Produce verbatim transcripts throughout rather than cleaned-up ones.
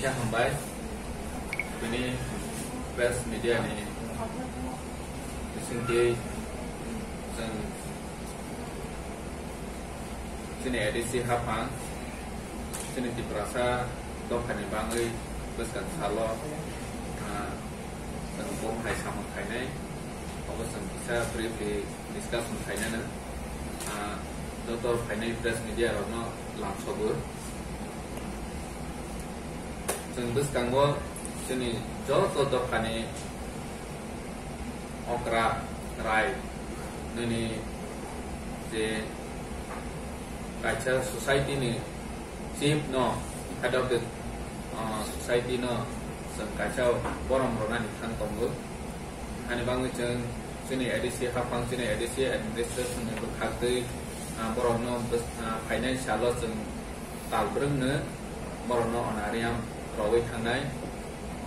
Khe hambai, bini press media ni bisingtwi chwng chini A D C haphang, chini Tiprasa dophani bangwi bwskang salo, ah, chwng bo hai samung khainai, obo chwng kisa briefly discussion khainano, ah, joto phainai press media rokno lamsogo. Chwng bwskango chini joto dophani okra rai nini je kaisa society ni chief no, head of the, ah, society no chwng kaisa borom rwnani thang tongo. Hani bangwi chwng chini A D C haphang, chini A D C administration ni bwkhaktwi, ah, borokno bws-, ah, finance salo chwng tal brwngno borokno honorarium rogwi thangnai.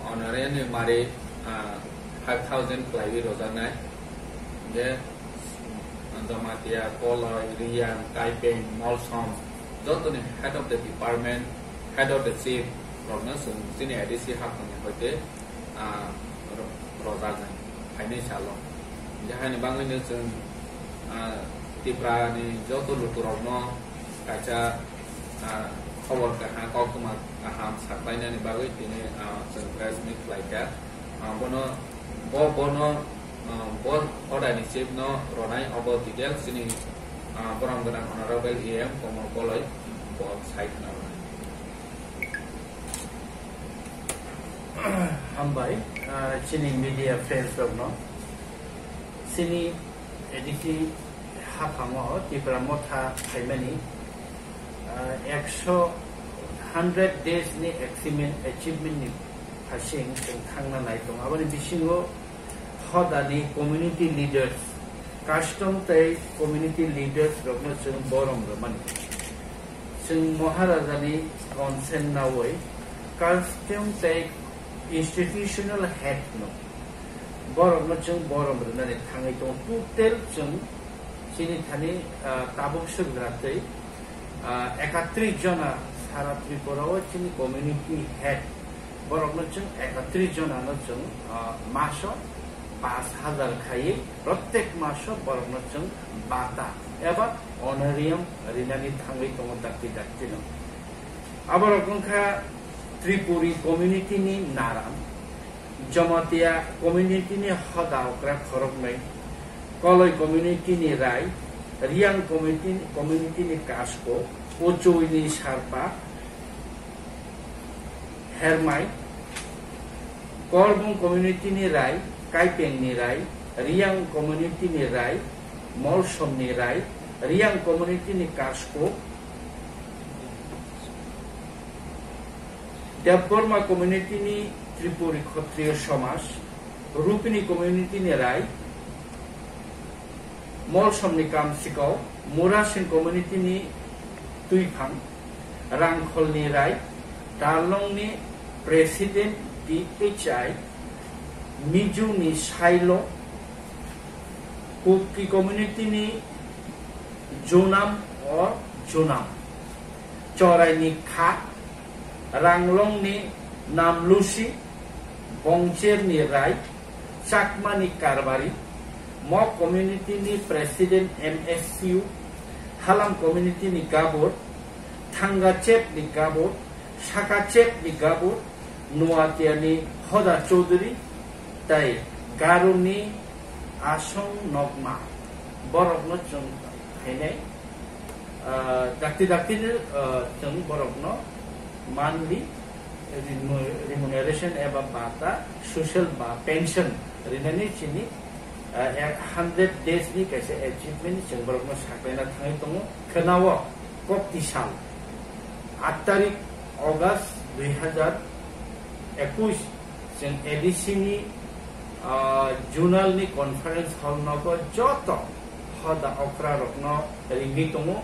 Honorarium ni mari, ah, five thousand kwlaiwi rojaknai. Je Jamatia, Koloi, Riyang, Kaipeng, Molsom, jotoni head of the department, head of the chief rokno chwng chini A D C haphangni hoite, ah, ro-, rojaknai phainai salo. Hingkhe haini bagwino chwng, ah, Tripura ni joto lukurokno kaisa, ah, khobor kaham, koktwma kaham saklainani bagwi tini, ah, chwng press meet khlaikha. Ah, bono, bo, bono, ah, bo order ni chief no ronai obo details chini, ah, borom gwnang honorable E M Komol Koloi bo sai khna ronai. Hambai, ah, chini media friends rokno. Chini A D C haphango Tipra Motha phaimani, ah, ekso, hundred days ni achievement, achievement ni phasing chwng thangna nai tongo. Aboni bisingo hodani community leaders, custom tei community leaders rokno chwng borom rwmani. Chwng Maharajani consent nawi custom tei institutional head no borokno chwng borom rwnani thangwi tongo. Total chwng chini thani, ah, tabuk swkra twi, ah, ekatris jona sara Tripura o chini community head borokno chwng ekatris jona no chwng, ah, maso pash hajar khaiwi protek maso borokno chwng bata eba honorarium rinani thangwi tongo dakti dakti no. Aborok wngkha Tripuri community ni naram, Jamatia community ni hoda okra khoroknwi, Koloi community ni rai, Riyang community, community ni kasko, Ochoi ni sarpa, Hermai, Korbung community ni rai, Kaipeng ni rai, Riyang community ni rai, Molsom ni rai, Riyang community ni kasko, Debbarma community ni Tripuri Khatriya Samaj, Rupini community ni rai, Molsom ni Kamsikau, Murasing community ni Tuiphang, Rangkhol ni rai, Tarlong ni President D H I, Mizu ni Sailo, Kuki community ni Junam or Junam, Chorai ni Kha, Ranglong ni Namlusi, Bongcher ni Rai, Chakma ni Karbari, Mok community ni President M S U, Halam community ni Gabur, Thangachep ni Gabur, Sakachep ni Gabur, Nuatia ni Hoda Chaudhary, tei Garo ni Asong Nokma. Borokno chwng phainai, ah, dakti dakti ni, ah, chwng borokno monthly remu-, remuneration eba bata, social ba pension rinani chini, ah, ek hundred days ni kaisa achievement chwng borokno saklaina thangwi tongo. Khwnao kok tisal aat tarik August dui hazar ekush chwng A D C ni, ah, zonal ni conference hall nogo joto hoda okra rokno ringwi tongo.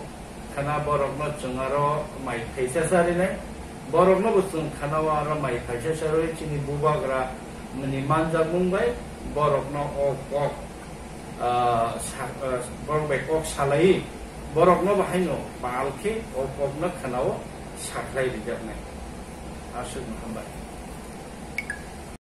Khana borokno chwng aro mai phaisa charinai. Borokno bo chwng khana o aro mai phaisa charwi chini bubagra ni manjakmung bai borokno o kok, ah, sa-, ah, borok bai kok salai borokno bo haino pal khe o kokno khana o sakhlai rijaknai. Aswkno hambai.